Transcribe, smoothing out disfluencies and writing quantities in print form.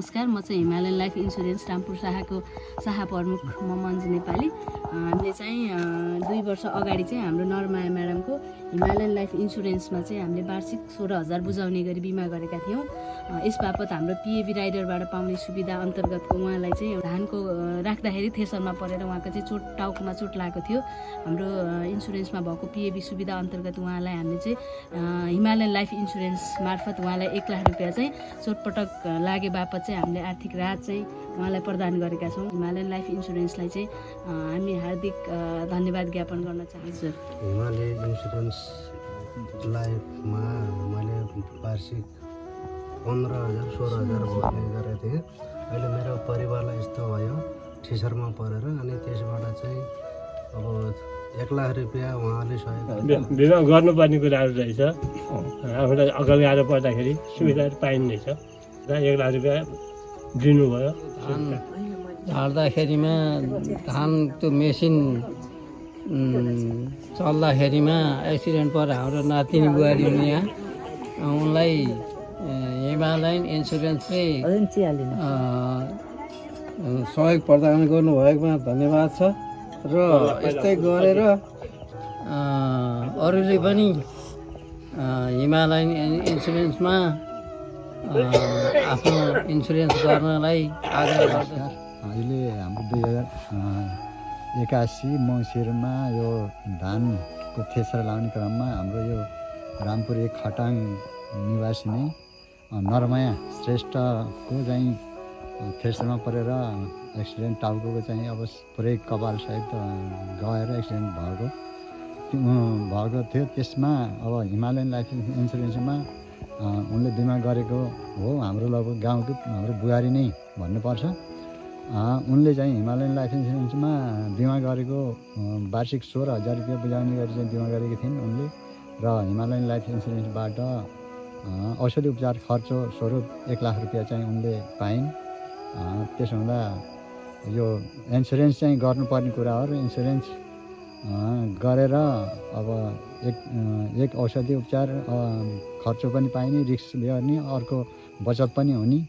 नमस्कार, म चाहिँ हिमालयन लाइफ इन्सुरेन्स रामपुर शाखा प्रमुख म मन्जु नेपाली। हामीले चाहिँ 2 वर्ष अगाडि चाहिँ हाम्रो नरमाया म्याडमको हिमालयन लाइफ इन्सुरेन्समा चाहिँ हामीले वार्षिक 16,000 बुझाउने गरी बिमा गरेका थियौँ। यस बापत हाम्रो पिएबी राइडरबाट पाउने सुविधा अन्तर्गतको उहाँलाई चाहिँ धानको राख्दाखेरि थ्रेसरमा परेर उहाँको चाहिँ टाउकोमा चोट लागेको थियो। हाम्रो इन्सुरेन्समा भएको पिएबी सुविधा अन्तर्गत उहाँलाई हामीले चाहिँ हिमालयन लाइफ इन्सुरेन्स मार्फत उहाँलाई 1 लाख रुपियाँ चाहिँ चोटपटक लागे बापत चाहिँ हामीले आर्थिक राहत चाहिँ उहाँलाई प्रदान गरेका छौँ। हिमालयन लाइफ इन्सुरेन्सलाई चाहिँ हामी हार्दिक धन्यवाद ज्ञापन गर्न चाहन्छु। हिमालय इन्सुरेन्स लाइफमा मैले वार्षिक 15,000 16,000 भर्ने गरेको थिएँ। अहिले मेरो परिवारलाई यस्तो भयो ठिसरमा परेर, अनि त्यसबाट चाहिँ अब 1 लाख रुपियाँ उहाँले सहयोग बिमा गर्नुपर्ने कुराहरू रहेछ। आफूलाई अगाडि गाह्रो पर्दाखेरि सुविधाहरू पाइने रहेछ। 1 लाख रुपियाँ दिनुभयो। झार्दाखेरिमा धानको मेसिन चल्दाखेरिमा एक्सिडेन्ट पर हाम्रो नातिनी बुहारी हुने यहाँ उनलाई हिमालयन इन्सुरेन्सले सहयोग प्रदान गर्नुभएकोमा धन्यवाद छ। र यस्तै गरेर अरूले पनि हिमालयन इन्सुरेन्समा आफ्नो इन्सुरेन्स गर्नलाई आग्रह गर्छ। अहिले हाम्रो 2081 मङ्सिरमा यो धानको थ्रेसर लाउने क्रममा हाम्रो यो रामपुर 1 खटाङ निवासी नै नरमाया श्रेष्ठको चाहिँ थ्रेसरमा परेर एक्सिडेन्ट टाउको चाहिँ अब पुरै कपालसहित गएर एक्सिडेन्ट भएको थियो। त्यसमा अब हिमालयन लाइफ इन्सुरेन्समा उनले बिमा गरेको हो। हाम्रो लगभग गाउँको हाम्रो बुहारी नै भन्नुपर्छ। उनले चाहिँ हिमालयन लाइफ इन्सुरेन्समा बिमा गरेको वार्षिक 16,000 रुपियाँ बुझाउने गरी चाहिँ बिमा गरेकी थिइन् उनले। र हिमालयन लाइफ इन्सुरेन्सबाट औषधि उपचार खर्च स्वरूप 1 लाख रुपियाँ चाहिँ उनले पाइन्। त्यसो हुँदा यो इन्सुरेन्स चाहिँ गर्नुपर्ने कुरा हो। र इन्सुरेन्स गरेर अब एक औषधि उपचार खर्च पनि पाइने, रिस्क गर्ने, अर्को बचत पनि हुने।